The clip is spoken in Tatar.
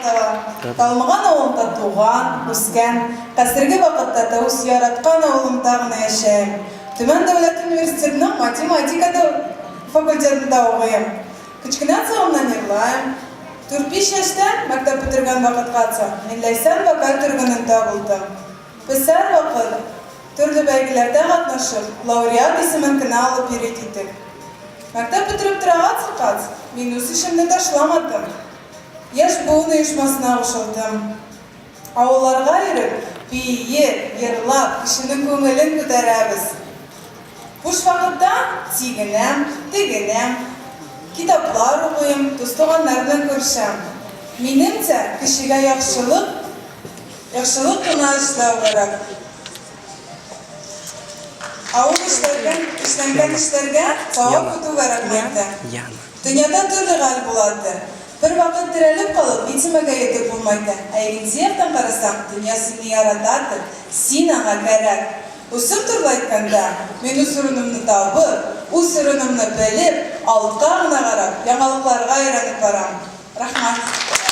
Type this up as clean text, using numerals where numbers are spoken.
атала. Талмыган авылында туган, үскән, хәзерге вакытта та үз яраткан авылымда гына яшәем. Төмән дәүләт университетының математика факультетында укыйм. Кечкенә чагымнан йырлаем. Дүрт-биш яшьтә, мәктәп бетергән вакытка, мин Ләйсән вокаль төркемендә булдым. Без һәрвакыт төрле бәйгеләрдә катнашып, лауреат исемен кенә алып йөри идек. Мәктәп бетереп торага чыккач, мин үз эшемне ташламадым. Яшь буын оешмасына кушылдым. Авылларга йөреп, биеп, йырлап, кешенең күңелен күтәрәбез. Буш вакытта чигенәм, тегенәм, китаплар укыйм, дус-туганнар белән күрешәм. Минемчә, кешегә яхшылык, яхшылык кына эшләү кирәк. Ә ул эшләргән, эшләнгән эшләргә савап көтү кәрәкмәйде. Дөньяда төрле хәл булады. Бервакыт терәлеп калып, һичнемәгә йотып булмайды. Ә икенче яктан карасаң, дөнья сине яратадыр, син аңа кәрәк. Үзем турында әйткәндә, мин үз урынымны табып, үз урынымны белеп, алтка гына карап, яңалыкларга өйрәнеп барам. Рәхмәт.